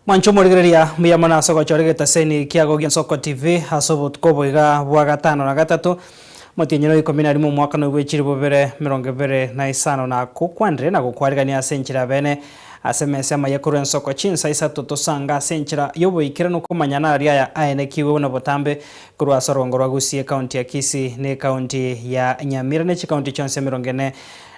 Mwanche omorigereria, mbuya mono ase ogochora egetaseni kiago gia Nsoko TV ase obotuko obo iga bwa gatano na gatato, omotienyi o ikomi na rimo omwakano bwe chilifu bibere emerongo ebere na isano na kokwanire na gokwarigania ase enchera ya bene ase emesa y'amaiga korwa ensoko chinsa isato tosange ase enchera y'oboikeranu komanyana aria aya aenekigwe buna botambe korwa ase orongo rwa Gusii ekaunti ya Kisii na ekaunti ya Nyamira ne chikaunti chionsi emerongo ene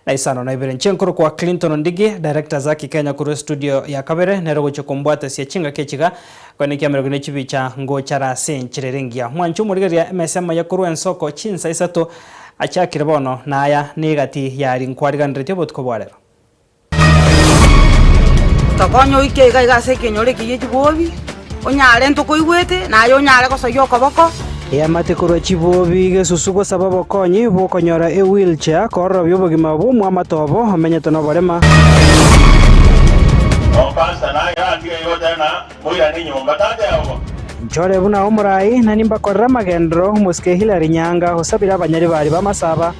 na isano na ibere. Inche nkorokwa Clinton Ondigi, Director Zaki Kenya korwa estudio ya kabere, nere ogochia kombwatesia chingaki echiga, koene kiamererwe ne chibicha ngochara ase enchera ere engiya. Mwanche omorigereria emesa amaya korwa ensoko chinsa isato achakire bono, na aya negati ya rinkwariganeretie obotuko bwa rero. Tokonye oike iga iga ase ekenyoro eke gie chibobi, onyare ntokoigwete, naye onyare gosoyia okoboko. Eamate korwa chibobi gesusu gosaba obokonyi bw'okonyora ewheelchair koororobia obogima bw'omwamate obo omenyete noborema. Nchore buna omorai, na nimbakorere amagenderero, Omosike Hillary Nyaanga osabire abanyaribari b'amasaba.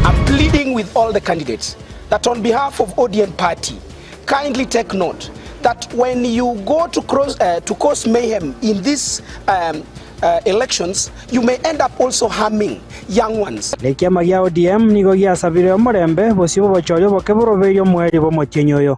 I'm pleading with all the candidates that on behalf of ODM party, kindly take note that when you go to, cross, uh, to cause mayhem in these um, uh, elections, you may end up also harming young ones. Nekiama gia ODM nigo giasabire omorembe bosio bw'obochori oboke boroberie omoerio bw'omotienyi oyo.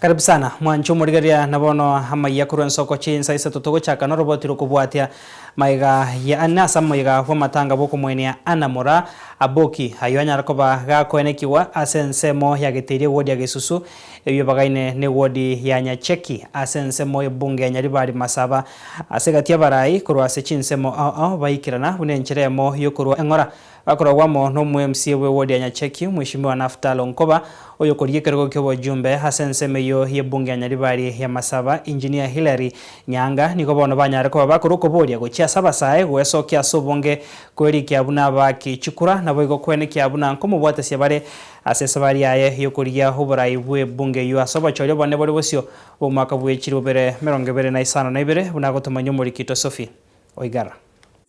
Karibu sana mwanche omorigereria na bono amaiya korwa ensoko chinsa isato togochaka noroboti rokobwatia maiga ya ane ase amoyega bw'amatanga bw'okomoenia Anna Moraa Aboki ayio anyare koba gakoenekigwa ase ensemo ya Getiria ewodi ya Gesusu Eyio bagaine newodi ya Nyacheki ase ensemo y'ebunge ya Nyaribari Masaba ase egati y'abarai korwa ase chinsemo ao ao baikerana buna enchera eyemo y'okorua eng'ora bakoragwa amo n'omo-MCA bw'ewodi ya Nyacheki Mweshimiwa Naphtal Onkoba oyokoria ekerogo ki'obojumbe ase ensemo eyio y'ebunge ya Nyaribari ya Masaba Engineer Hillary Nyaanga nigo bono banyare koba bakorwa okoboria gochia ase abasae goesokia ase obonge kwerikia buna abaaki chikura naboigo kwenekia buna nkomobwatesia bare Ase esabari yaye y'okorigia oborai bw'ebunge eyio ase obochori obonene bore bosio bw'omwaka bwe chilifu bibere emerongo ebere na isano na ibere, buna agotomanyia omoriki Sophie Oigara.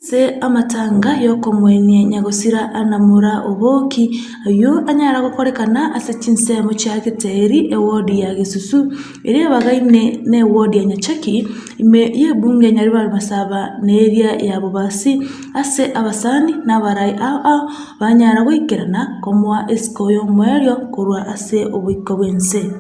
Ase amatanga y'okomoenia nyagosira anamora oboki, ayio anyara gokorekana ase chinsemo chia Giteeri ewodi ya Gesusu, eria ebagaine newodi ya Nyachaki, ime y'ebunge ya Nyaribari Masaba na eria ya Bobasi, ase abasani na abarai ao ao Banyara goikerana komoa esiko y'omoerio korwa ase oboiko bw'ense.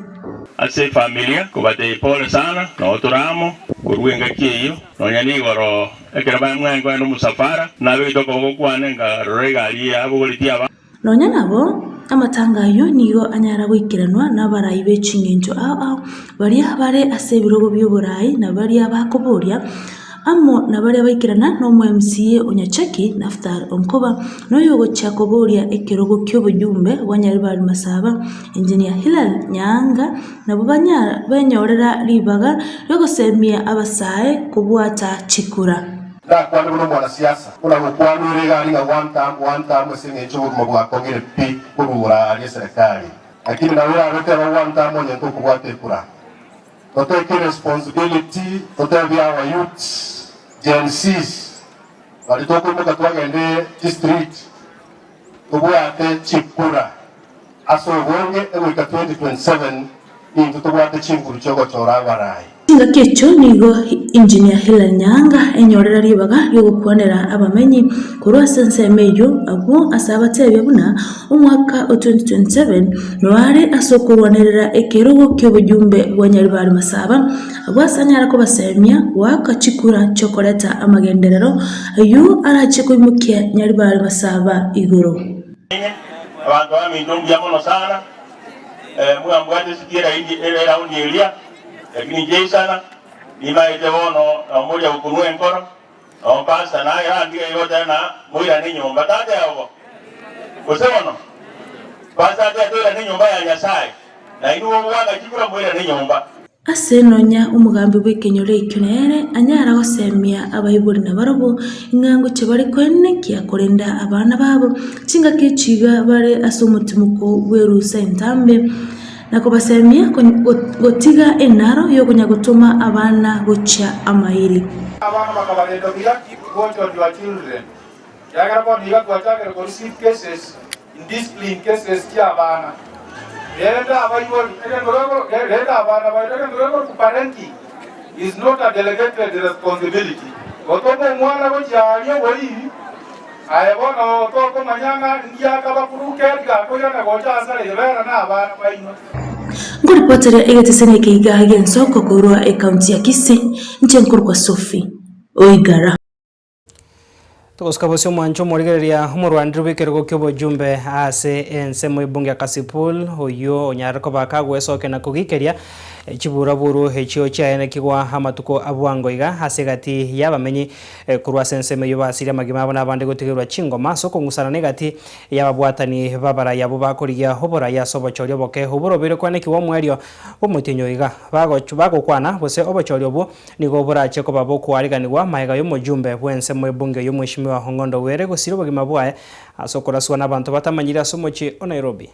Ase efamilia, kobatebia pole sana, noo tore amo korwa engaki eyio, nonya nigoro ekero bamwange kogenda omosafara, nabegete okoboko kwane nkarora egari yabogoretie aba. Nonya nabo, amatanga ayio nigo anyara goikeranwa nabarai be ching'encho ao ao, baria bare ase ebirogo bi'oborai na baria bakoboria, Amo nabaria baikerana nomo-MCA o Nyacheki, Naphtal Onkoba, na oyogochia koboria ekerogo ki'obojumbe bwa Nyaribari Masaba, Engineer Hillary Nyaanga, nabwo banyara benyorera ribaga riogosemia abasae kobwata chikura. Ndakwane buna omwanasiasa, buna gokwanwire iga aria ng'a one term, one term ase eng'encho obogima bwakong'ire pi korwa aria eserekari. Lakini nabo oragoteba one term onye ntokobwata ekura. Totake responsibility totebie our youths, Gen Zs, baria tokoimoka twagende chistreet tobwate chikura ase obonge egoika 2027 nintwe tobwate chinguru chiogochora abarai. Chingaki echio nigo Engineer Hillary Nyaanga enyorera ribaga ri'ogokwanera abamenyi korwa ase ensemo eyio abwo ase abatebia buna Omwaka o 2027 noare ase okorwanerera ekerogo ki'obojumbe bwa Nyaribari Masaba, abwo ase anyare kobasemia goaka chikura chi'okoreta amagenderero ayio arache koimokia Nyaribari Masaba igoro. Abanto baminto mbuya mono sana, mwambwate siki eraundi eria, lakini nchaisana, nimaete bono nomoria gokunwa enkoro. Nao Pastor naye antige igo otebe na moirane nyomba tateba bo. Gose bono? Pastor atebe toirane nyomba ya Nyasaye na inwe mogoaka chikura moirane nyomba. Ase nonya omogambi bw'ekenyoro ekio nere anyara gosemia abaibori nabarabwo ing'a ngochia bare koenekia korenda abana babo chingaki echi iga bare ase omotimoko bw'erusa entambe, na kobasemia gotiga enaro y'okonyagotoma abana gochia amairi. Abana bakabarenda buya, Keep watch on your children, ekiagera bono iga twachakire ko receive cases. Indiscipline cases chi'abana. Renda abaibori, egento gekoro, renda abana baito, egento gekorokwa parenting is not a delegated responsibility. Gotoma omwana gochia aria oboiri, aye bono tokomanya ng'a inki akaba crooked gakoirana gocha asare bera na abana baino. Nkoripoteria egeteseni eke iga gi'ensoko korwa ekaunti ya Kisii, inche nkorokwa Sophie Oigara. Togosuka bosio omwancho omorigereria omorwaneri bw'ekerogo ki'obojumbe ase ensemo y'ebunge ya Kasipul oyio onyarire koba kagwesokia na kogikeria chiburaburu echio chiaenekigwa amatuko a bwango iga ase egati y'abamenyi korwa ase ensemo eyio basirie amagima abo na abande gotigerwa chingoma ase okong'usana na egati y'ababwatani b'abarai abwo bakorigia oborai ase obochori oboke obwo borobeire koenekigwa omoerio bw'omotienyi oiga bagokwana gose obochori obwo Nigo borache koba bokoariganigwa magega y'omojumbe bw'ensemo ebunge y'Omweshimiwa Ong'ondo Were gosiria obogima bwaye ase okoraswa n'abanto batamanyiri ase omochie o Nairobi.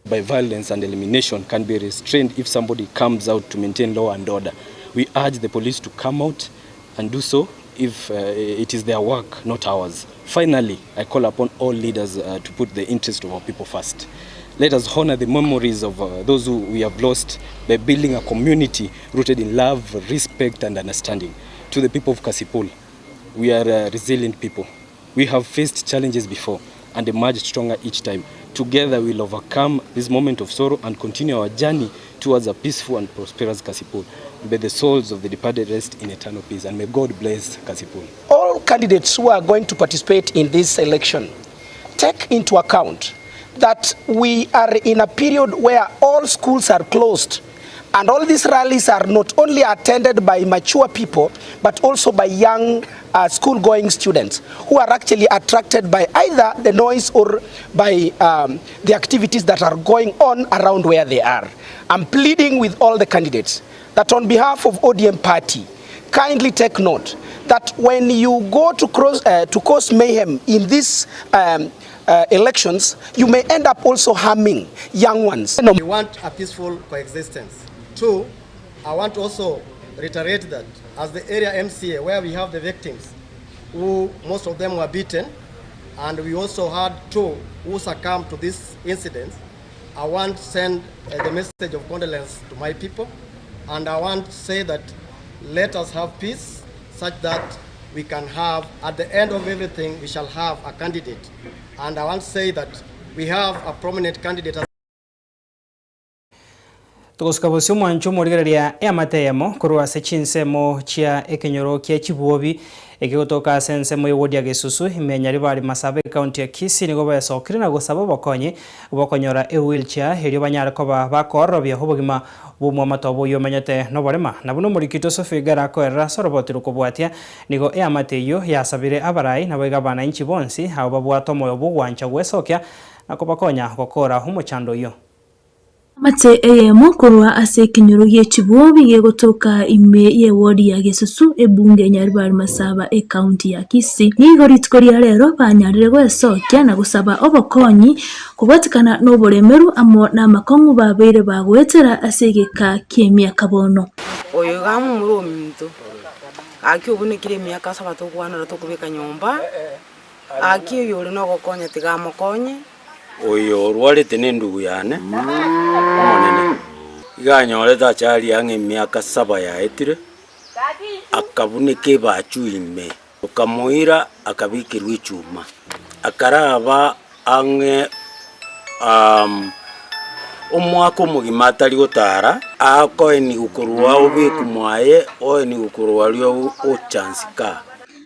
By violence and elimination can be restrained if somebody comes out to maintain law and order. We urge the police to come out and do so if it is their work not ours. Finally, I call upon all leaders to put the interest of our people first. Let us honor the memories of those who we have lost by building a community rooted in love, respect and understanding. To the people of Kasipul, we are a resilient people. We have faced challenges before and emerged stronger each time. Together we will overcome this moment of sorrow and continue our journey towards a peaceful and prosperous Kasipul. May the souls of the departed rest in eternal peace and may God bless Kasipul. All candidates who are going to participate in this election take into account that we are in a period where all schools are closed and all these rallies are not only attended by mature people but also by young uh, school-going students who are actually attracted by either the noise or by um, the activities that are going on around where they are. I'm pleading with all the candidates that on behalf of ODM party, kindly take note that when you go to, cross, uh, to cause mayhem in these um, uh, elections, you may end up also harming young ones. We want a peaceful coexistence. Two, I want to also reiterate that as the area MCA where we have the victims, who most of them were beaten, and we also had two who succumbed to this incident. I want to send uh, the message of condolence to my people, and I want to say that let us have peace such that we can have, at the end of everything, we shall have a candidate. And I want to say that we have a prominent candidate. Togosuka bosio omwancho omorigereria eamate eyemo korwa ase chinsemo chia ekenyoro kia Chibuobi ekegotoka ase ensemo y'ewodi ya Gesusu ime ya Nyaribari Masaba ekaunti ya Kisii nigo besokire na gosaba obokonyi bw'okonyora ewheelchair erio banyare koba bakoororobia obogima bw'omwamate obo oyio omenyete noborema. Na buna omorikito Sophie Igara akoerera ase oroboti rokobwatia nigo eamate eyio yasabire abarai naboigo abanainchi bonsi abwo babwate omoyo bw'ogwancha gwesokia na kobakonya gokora omochando oyio. Amate eyemo korwa ase ekenyoro gie chibobi gegotoka ime y'ewodi ya Gesusu, ebunge ya Nyaribari Masaba, ecounty ya Kisii. Nigo rituko ria rero banyarire gwesokia na gosaba obokonyi kobwatikana noboremeru amo namakong'u babeire bagoetera ase egeka ki'emiaka bono. Oyo iga momura ominto, gaki obunekire emiaka ase abatokwanera tokobeka nyomba, gaki oyore nogokonya tiga amokonye. Oyo orwarete nendugu yane omonene, iga anyorete achari ang'e emiaka saba yaetire, akabuneka ebachu ime, okamoira akabekerwa echuma, akaraba ang'e omwaka omogima atari gotara, akoenigwa korwa obekwa mwaye, oenigwa korwa aria ochansika.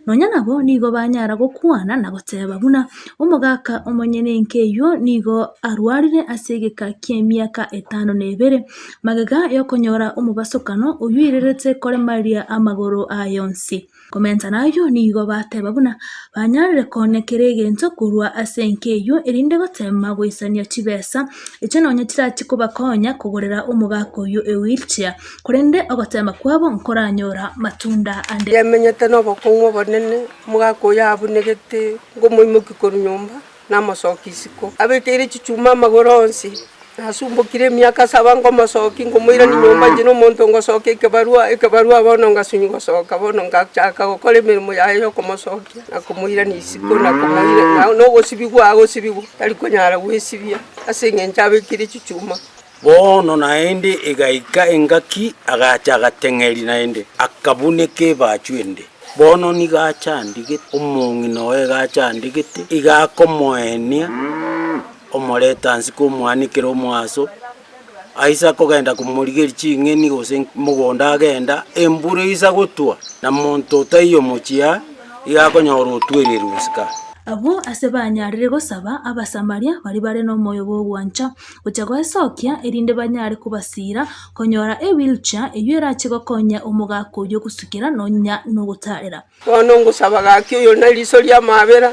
Nonya nabo nigo banyara gokwana na goteba buna omogaka omonyene enka eyio nigo arwarire ase egeka ki'emiaka etano na ebere, magega y'okonyora omobasokano oyio oirerete koremaria amagoro aye onsi. Komenta nayio nigo bateba buna banyarire koonia kera egento korwa ase enka eyio erinde gotema goisania chibesa echio nonya chirachi kobakonya kogorera omogaka oyio ewheelchair. Korende ogotema kwabo nkoranyora matunda ande. Yamenyete nobokong'u obonene, omogaka oyo abunegete ngomoimokia korwa nyomba, namosokia isiko. Abekeire chichuma amagoro onsi, Nasumbokire emiaka saba nkomosokia nkomoirania nyomba inche na omonto ngosokia ekebarua, ekebarua bono ngasunywa gosoka bono ngachaka gokora emeremo yaye ya okomosokia na komoirania isiko na komoira na na ogosibigwa agosibigwa tari konyara gwesibia ase eng'encho abekire chichuma. Bono naende egaika engaki agacha agateng'eria naende, akabuneka ebachu ende. Bono nigo achandigete, omong'ina oye iga achandigete, iga akomoenia, omoreta nse komoanikera omoaso, aisa kogenda komorigeria ching'eni gose mogondo agenda, embura eisa gotwa, na monto otaiyo mochie aa, iga akonyora otwererwe gosika. Abwo ase banyarire gosaba Abasamaria baria bare nomoyo bw'ogwancha, gocha goesokia, erinde banyare kobasiira konyora ewheelchair eyio erache gokonya omogaka oyio gosukera nonya nogotaarera. Bono ngosaba gaki oyore ne riiso ri'amaabera,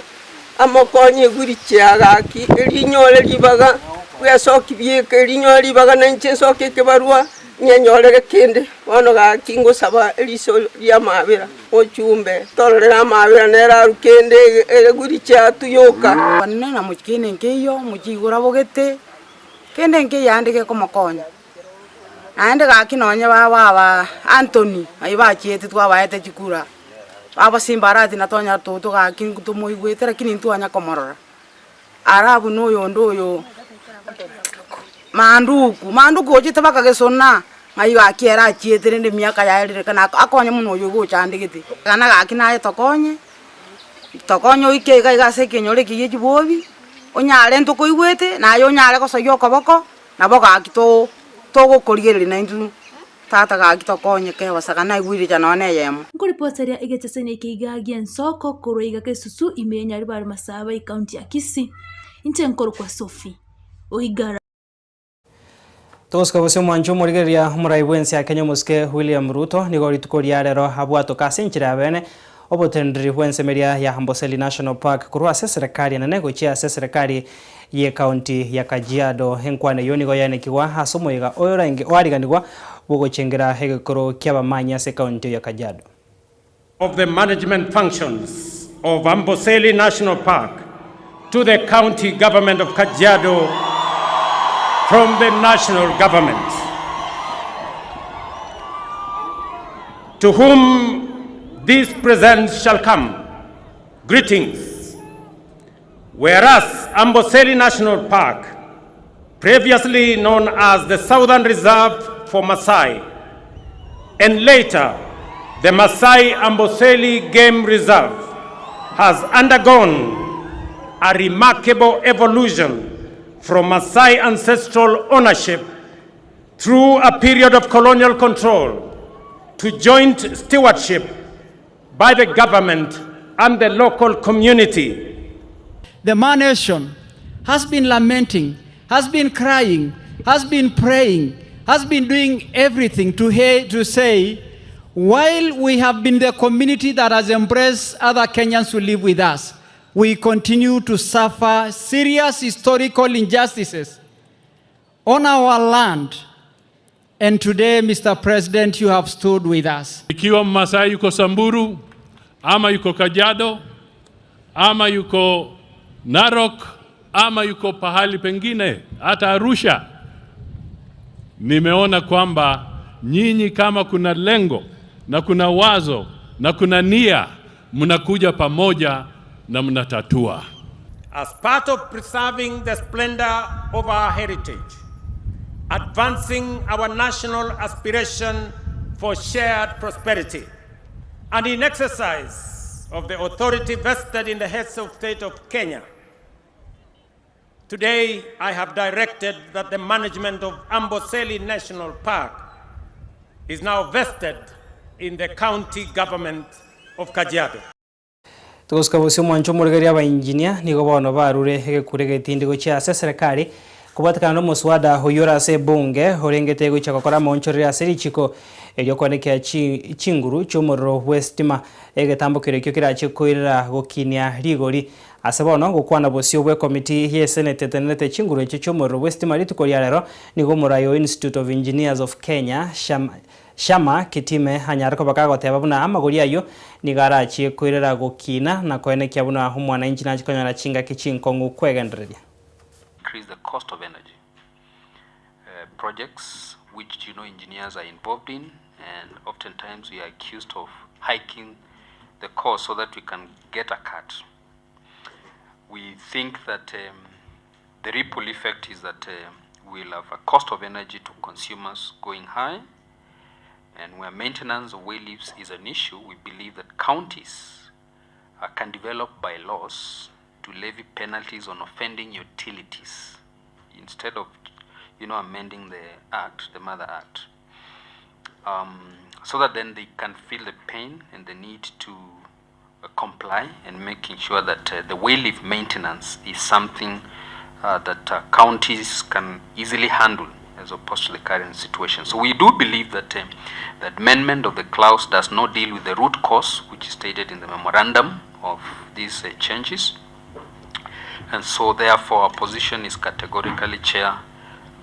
amokonye egwirichia gaki, erinyore ribaga bwesoki bieka, erinyore ribaga na inche nsoke ekebarua, nyenyorere kende. Bono gaki ngosaba eriiso ri'amaabera, ochumbe, tororere amaabera nere arue kende egwirichia tuyoka. Kwane na mochie kende nkeiyo, omochie igoro abogete, kende nkeiyo aande gekomokonya. Naende gaki nonye baba aba Anthony aye bachiete twabaete chikura, baba Simba arati natonya toto gaki tomoigwete lakini ntwanya komorora. Alafu na oyonde oyo Manduku, Manduku ochete mpaka gesona, ng'ai gaki ere achiete rende emiaka yaye rire kana akonye buna oyo iga ochandegete. Gana gaki naye tokonye, tokonye oike iga iga ase ekenyoro eke gie chibobi, onyare ntokoigwete, naye onyare gosoyia okoboko, nabo gaki to togokorigereria naintwe tata gaki tokonye kebasa gana naigwire richa nonya na eyemo. Nkoripoteria egeteseni eke iga gi'ensoko korwa iga gesusu ime ya Nyaribari Masaba ekaunti ya Kisii. Inche nkorokwa Sophie Oigara. Togosika gose omwancho omorigereria omorai bw'ense ya Kenya omosike William Ruto nigo rituko ria rero abwatoka ase enchera ya bene oboteneneri bw'ensemeria ya Amboseli National Park korwa ase eserekari enene gochia ase eserekari y'Ekaunti ya Kajiado. Enkwana eyio nigo yaenekigwa ase omoyega oyorenge oariganigwa bw'ogochengera egekoro ki'abamanyi ase ekaunti ya Kajiado. Of the management functions of Amboseli National Park to the County Government of Kajiado from the national government. To whom this present shall come, greetings. Whereas Amboseli National Park, previously known as the Southern Reserve for Maasai, and later the Maasai Amboseli Game Reserve, has undergone a remarkable evolution from Maasai ancestral ownership through a period of colonial control to joint stewardship by the government and the local community. The Ma nation has been lamenting, has been crying, has been praying, has been doing everything to, hey, to say, while we have been the community that has embraced other Kenyans who live with us, we continue to suffer serious historical injustices on our land. And today, Mr. President, you have stood with us. Ikiwa Mmasai yuko Samburu ama yuko Kajiado ama yuko Narok ama yuko pahali pengine hata Arusha, nimeona kwamba nyinyi kama kuna lengo na kuna wazo na kuna nia, mnakuja pamoja na mnatatua. As part of preserving the splendor of our heritage, advancing our national aspiration for shared prosperity, and in exercise of the authority vested in the heads of state of Kenya, today I have directed that the management of Amboseli National Park is now vested in the county government of Kajiado. Togosika bosio omwancho omorigereria abainjinia nigo bono barure egekure egetindi gochia ase eserekari kobwatekana nomoswada oyio ore ase ebunge orengete gochia gokora amaonchoreri ase richiko erio koenekia chinguru chiomorero bw'esitima egetambokero ekio kerachie koirera gokinia rigori ase bono gokwana bosio bw'ekomiti y'eseneti etenerete chinguru echio chiomorero bw'esitima rituko ria rero nigo omorai o Institute of Engineers of Kenya Shammah Kitime anyare koba kagoteba buna amagori ayio nigo arachie koirera gokina na koenekia buna omwananchi nachie konyora chingaki chinkong'u kwegendereria. increase the cost of energy. projects which you know engineers are involved in, and oftentimes we are accused of hiking the cost so that we can get a cut. We think that um, the ripple effect is that uh, we'll have a cost of energy to consumers going high, and where maintenance of wayleaves is an issue, we believe that counties uh, can develop bylaws to levy penalties on offending utilities instead of, you know, amending the act, the Mother Act, um, so that then they can feel the pain and the need to uh, comply and making sure that uh, the wayleave maintenance is something uh, that uh, counties can easily handle as opposed to the current situation. So we do believe that uh, the amendment of the clause does not deal with the root cause, which is stated in the memorandum of these uh, changes. And so therefore our position is categorically, Chair,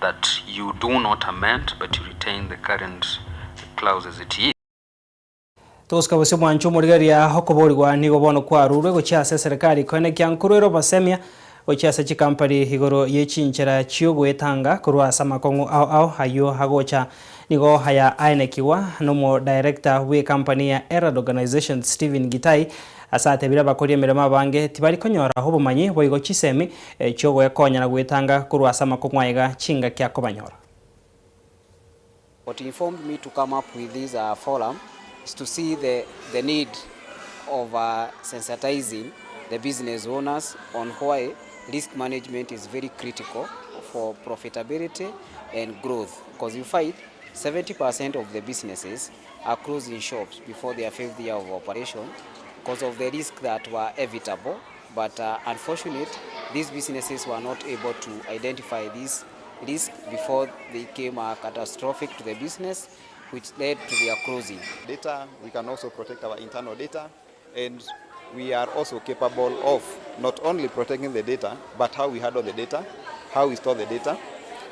that you do not amend, but you retain the current clause as it is. Togosika bosio mwanche omorigereria okoborigwa nigo bono kwarurwe gochia ase eserekari koenekia nkorwera obosemia gochia ase chikampani igoro ye chinchera chiogoetanga korwa ase amakong'u ao ao aywo agocha nigo aya aenekigwa na omodirector bwe ekampani ya Erad Organization Stephen Gitai ase atebire abakori emeremo abange tibari konyora obomanyi boigo chisemi chiogoekonya na goetanga korwa ase amakong'u aiga chingaki akobanyora. What informed me to come up with this uh, forum is to see the, the need of uh, sensitizing the business owners on why risk management is very critical for profitability and growth. Because you find 70% of the businesses are closing shops before their fifth year of operation because of the risk that were evitable. But uh, unfortunately, these businesses were not able to identify these risk before they came uh, catastrophic to the business, which led to their closing. Data, we can also protect our internal data, and we are also capable of not only protecting the data, but how we handle the data, how we store the data,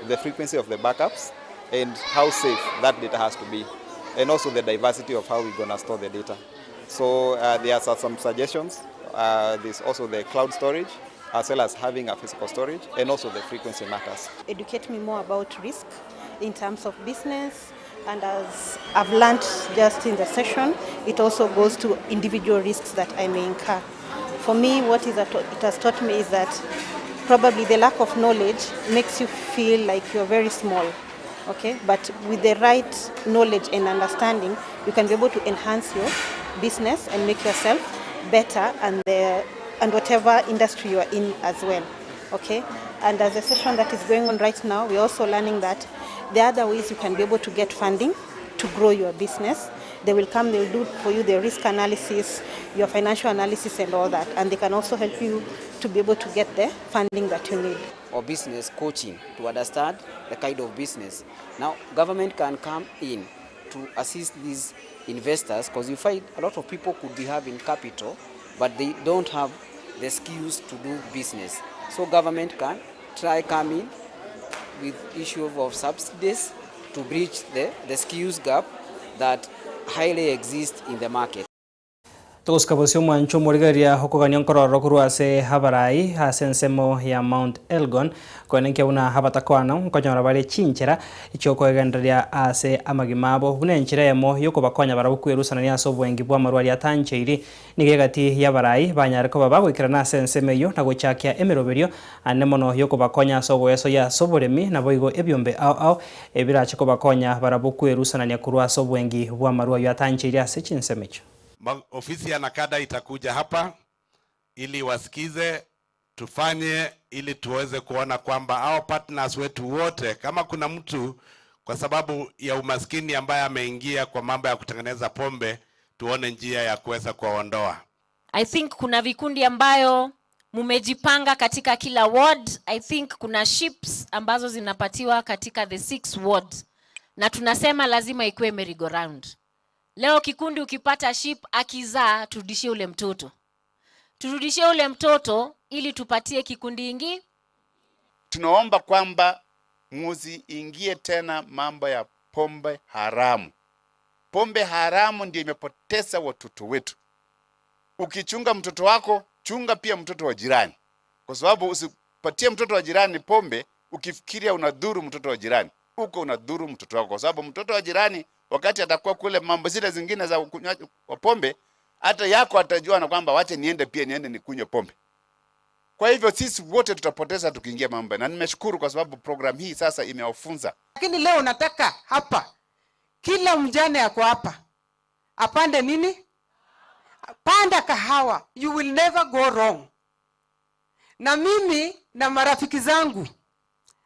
the frequency of the backups, and how safe that data has to be, and also the diversity of how we're going to store the data. So uh, there are some suggestions. Uh, there's also the cloud storage, as well as having a physical storage, and also the frequency matters. Educate me more about risk in terms of business, and as I've learned just in the session, it also goes to individual risks that I may incur. For me, what is that it has taught me is that probably the lack of knowledge makes you feel like you're very small, okay? But with the right knowledge and understanding, you can be able to enhance your business and make yourself better and the and whatever industry you are in as well, okay? And as a session that is going on right now, we're also learning that there are other ways you can be able to get funding to grow your business. They will come, they will do for you the risk analysis, your financial analysis and all that. And they can also help you to be able to get the funding that you need. Or business coaching to understand the kind of business. Now, government can come in to assist these investors because you find a lot of people could be having capital, but they don't have the skills to do business. So government can try come in with issue of subsidies to bridge the, the skills gap that highly exists in the market. Togosika bosio omwancho omorigereria okogania nkororo korwa ase abarai ase ensemo ya Mount Elgon koenenkia buna abatakwana nkonyora bare chinchera chiokoegendereria ase amagima abo buna enchera eyemo yokobakonya barabwo kwerusanania ase obwengi bwa amarwari atancheiri nigo egati ya abarai banyare koba bagoikerana ase ensemo eywo na gochakia emeroberio ande mono yokobakonya ase ogoesoyia ase oboremi naboigo ebiombe ao ao ebirache kobakonya barabwo kwerusanania korwa ase obwengi bwa amarwa aywo atancheiri ase chinsemo echio. Ofisi ya Nakada itakuja hapa ili wasikize, tufanye ili tuweze kuona kwamba hao partners wetu wote, kama kuna mtu kwa sababu ya umaskini ambaye ameingia kwa mambo ya kutengeneza pombe, tuone njia ya kuweza kuwaondoa. I think kuna vikundi ambayo mumejipanga katika kila ward. I think kuna ships ambazo zinapatiwa katika the six ward, na tunasema lazima ikuwe merry go round. Leo kikundi ukipata ship akizaa, turudishie ule mtoto, turudishie ule mtoto ili tupatie kikundi ingi. Tunaomba kwamba muziingie tena mambo ya pombe haramu. Pombe haramu ndio imepoteza watoto wetu. Ukichunga mtoto wako, chunga pia mtoto wa jirani, kwa sababu usipatie mtoto wa jirani pombe ukifikiria unadhuru mtoto wa jirani. Uko unadhuru mtoto wako, kwa sababu mtoto wa jirani wakati atakuwa kule mambo zile zingine za kunywa wa pombe, hata yako atajua na kwamba wache niende pia niende nikunywe pombe. Kwa hivyo sisi wote tutapoteza tukiingia mambo, na nimeshukuru kwa sababu program hii sasa imewafunza. Lakini leo nataka hapa kila mjane ako hapa apande nini? Panda kahawa, you will never go wrong. Na mimi na marafiki zangu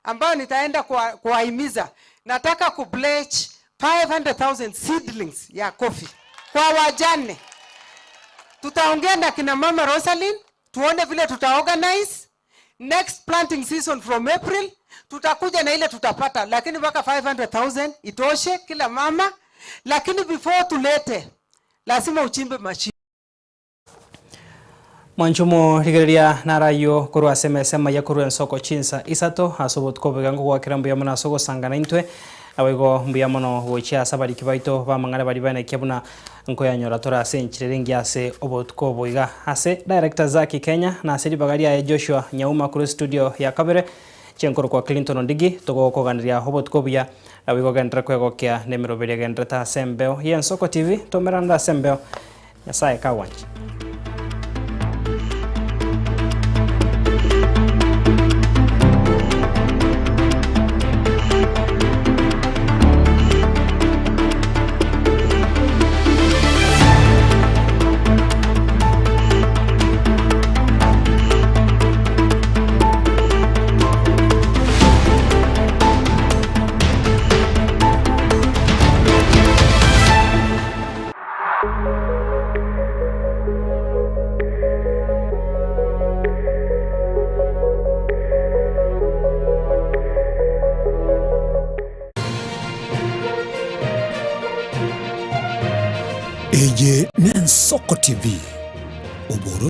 ambayo nitaenda kuwahimiza, nataka ku pledge 500,000 seedlings ya coffee kwa wajane. Tutaongea na kina mama Rosaline tuone vile tutaorganize next planting season from April tutakuja na ile tutapata, lakini mpaka 500,000 itoshe kila mama. Lakini before tulete, lazima uchimbe mashimo. Mwanchumo rigereria narayo korwa ase emesa emaya korwa ensoko chinsa isato ase obotuko oboiga ngogwakera mbuya mono ase ogosangana intwe nabo igo mbuya mono gochia ase abariki baito bamang'ana baria baenekia buna nkoyanyora tore ase enchera ere engiya ase obotuko oboiga. Ase Director Zaki Kenya na ase ribaga riaye Joshua Nyauma korwa estudio ya kabere Chenkorokwa Clinton Ondigi togokoganeria obotuko obuya nabo igo ogenderere kwegokia na emeroberi egendererete ase embeo y'Ensoko TV tomerande ase embeo Nyasaye kagwancha. Eye n'Ensoko TV, oboro.